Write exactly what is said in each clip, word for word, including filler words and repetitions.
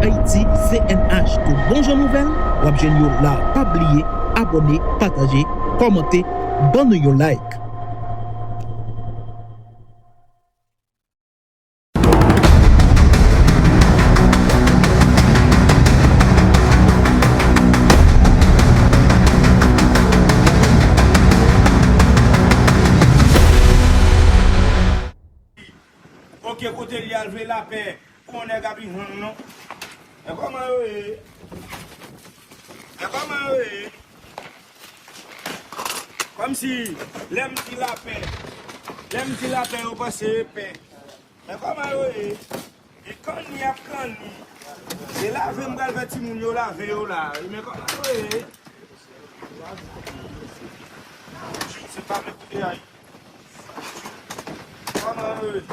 Ayiti, C N H, tout bon jan nouvèl, w ap jwenn yo la. Pa bliye abòne, pataje, kòmante, ban nou yon like. Ok, kote li al vle lapè. Pou yon nèg ap jwenn non. E kòman yo ye? E kòman yo ye? Kòmsi lè m di lapè, lè m di lapè, yo panse e pè. E kòman yo ye? E kanni ap kanni. E lave m pral fè timoun yo lave yo la. E men kòman yo ye? Se pa vle koute a. Kòman yo ye?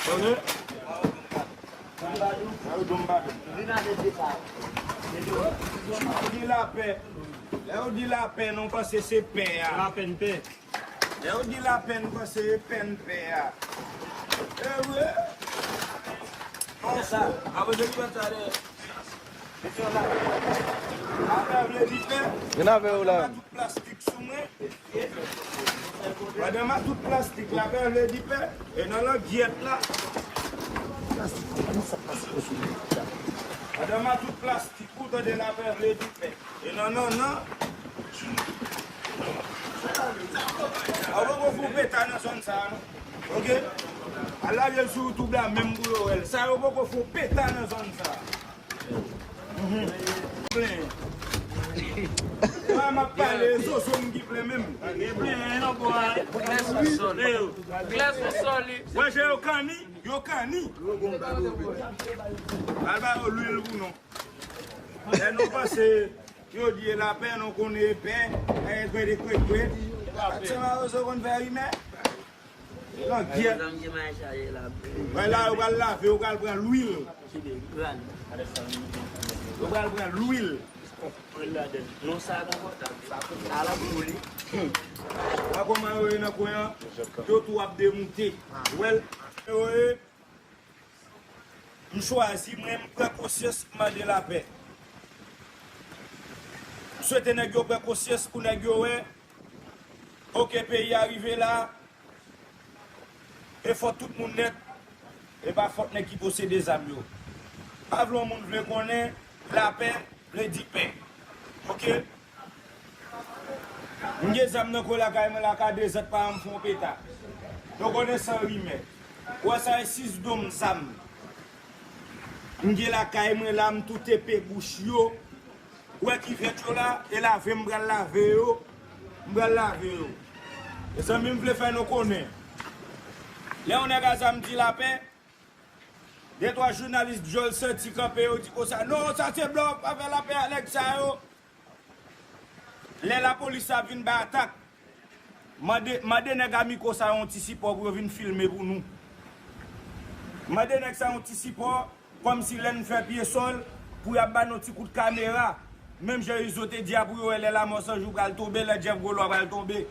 Tande? Yo di lapè. Lè yo di lapè, nou panse se pè a. Lapè n pè. Lè yo di lapè, nou panse e pè n pè a. E vre? Non, sa. Apre se ki bat sa de. Lapè vle di pè. Vin avè yo la. Tout plastik sou mwen. Pandan m a tout plastik la, pè vle di pè. E nan langyèt la. Pandan m a tout plastik, ou tande lapè vle di pè. E nan, nan, nan. A, ou poko fè yon peta nan zòn sa a, non. Ok? Al lage l sou YouTube la, menm pou yo wè l. Sa yo poko fè yon peta nan zòn sa a. Mhm. Plen. Mwen, m ap pale, zozo m ki plen menm. E plen, e nan bò a. Klè sou sòl. Klè sou sòl, li. Wè, je yo kanni, yo kanni. Al ba yo lwil pou nou. Lè nou panse yo di e lapè, nou konnen e pè, e kwè de kwè kwè. Ak se mawozo konn fè rimè. Langyèt. Wè la, yo pral lave, yo pral pran lwil. Yo pral pran lwil. Non, sa konfòtab. Ala pou li. Wè kòman yo ye nan kwen an? Yo tou ap demoute. Wè l. Yo ye. M chwazi mwen, m pran konsyans, m mande lapè. M swete nèg yo pran konsyans pou nèg yo wè, oke, peyi a rive la, e fòt tout moun nèt, e pa fòt nèg ki posede zam yo. Pa vle yon moun vle konnen, lapè vle di pè. Oke? M gen zam nan kwen lakay mwen la, ka de zan pa m fè yon peta. Nou konnen san rimè. Ou wè sa e sis dòm zam. M gen lakay mwen la, m tout epe bouch yo. Ou wè kivèt yo la, e lave m pral lave yo. M pral lave yo. Mezanmi, m vle fè nou konnen. Lè yon nèg a zam di lapè, de twa jounalis dyòl santi kanpe yo di konsa, "Non, sa se blòf, pa fè lapè a nèg sa yo." Lè lapolis ap vin bay atak, mande, mande nèg a mikwo sa yon ti sipò pou yo vin filme pou nou. Mande nèg sa yon ti sipò, kòmsi lè n fè pye sòl, pou y ap ba nou ti kout kamera. Menm jan Izo te di a pou yo wè lè Lamò San Jou pral tonbe, lè Jeff Golo a pral tonbe.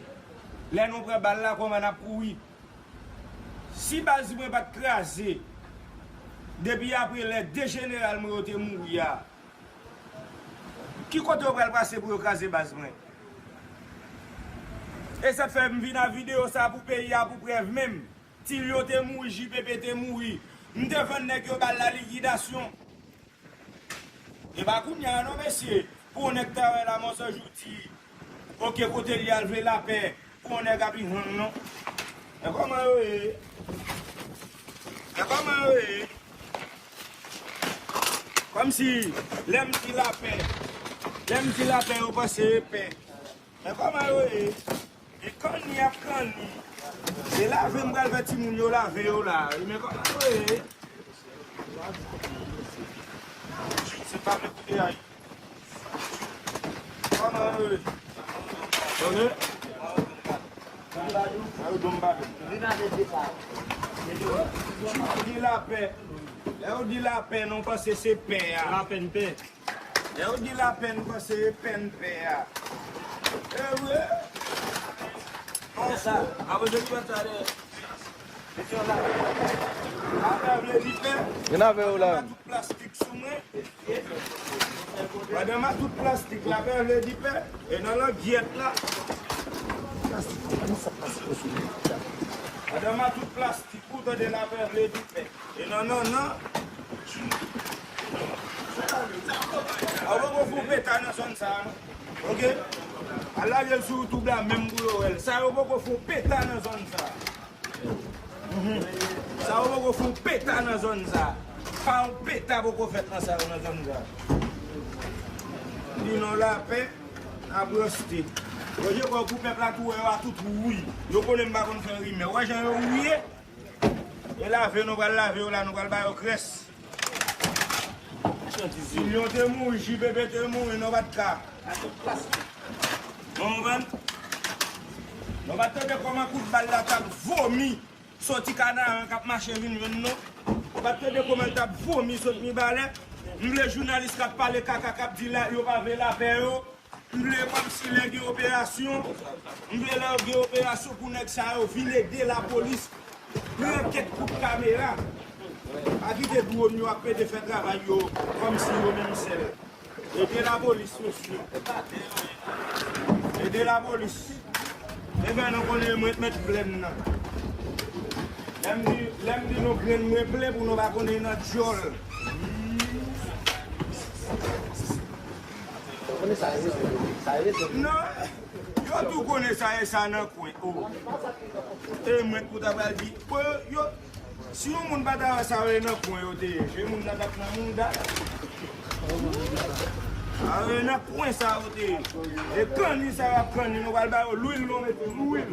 Lè nou pran bal la, kòman n ap kouri. Si baz mwen pa t kraze, depi apre lè de jeneral mwen yo te mouri a, ki kote yo pral pase pou yo kraze baz mwen? E sa k fè m vin a videyo sa pou peyi a, pou prèv menm. Tilio te mouri, J P P te mouri. M te vann nèg yo bal la likidasyon. E pa kounye a non, mesye. Pou yon nèg ta wè Lamò San Jou di, oke, kote li al vle lapè. Pou yon nèg ap jwenn non. E kòman yo ye? E kòman yo ye? Kòmsi lè m di lapè, lè m di lapè, yo panse e pè. Men kòman yo ye? E kanni ap kanni. E lave m pral fè timoun yo lave yo la. E men kòman yo ye? Se pa vle koute a. Kòman yo ye? Tande? Sa yo dòm pa dòm. Yo di lapè. Lè yo di lapè, nou panse se pè a. Lapè n pè. Lè yo di lapè n panse e pè n pè a. E vre? Non, sa. Apre se ki bat sa de. Mete yon lapè. Lapè vle di pè. Vin avè yo la. Tout plastik sou mwen. Pandan m a tout plastik, lapè vle di pè. E nan langyèt la. Pandan m a tout plastik, ou tande lapè vle di pè. E nan nannan. A, ou poko fè yon peta nan zòn sa a, non. Oke? Al lage l sou YouTube la menm pou yo wè l. Sa yo poko fè yon peta nan zòn sa a. Mhm. Sa yo poko fè yon peta nan zòn sa a. Pa yon peta poko fèt nan sa yo nan zòn sa a. Di non lapè, n ap reste. Yo je kò pou pèp la tou wè yo a tout wouy. Yo konnen m pa konn fè rimè. Ou wè jan yo wouye? E lave nou pral lave yo la, nou pral ba yo krès. Si Lyon te mouri, J P P te mouri, nou pa t ka. Nou konprann? Nou pa t tande kòman kout bal la t ap vomi soti Kanaran k ap mache vin jwenn nou. Nou pa t tande kòman l t ap vomi sot Mibalè. M vle jounalis k ap pale kaka k ap di la, yo pa vle lapè yo. M vle kòmsi lè gen operasyon, m vle lè yo gen operasyon pou nèg sa yo vin ede lapolis pran kèk kout kamera. Pa kite dwòn yo ap pede fè travay yo kòmsi yo menm sèl. Ede lapolis, mesye. Ede lapolis. Ebyen, nou konnen mwen mèt plèn nan. Lè m di, lè m di nou grenn mwen plen pou nou pa konnen nan dyòl. Konnen sa e sa, sa e sa. Non, yo tou konnen sa e sa nan kwen. Oh. E mwen pou ta pral di, bon, yo, si yon moun pa ta wè sa yo e nan kwen yo te ye, se moun nan t ap nan mouda. Sa yo e nan kwen sa yo te ye. E kanni sa yo ap kanni, nou pral ba yo lwil, nou mete lwil.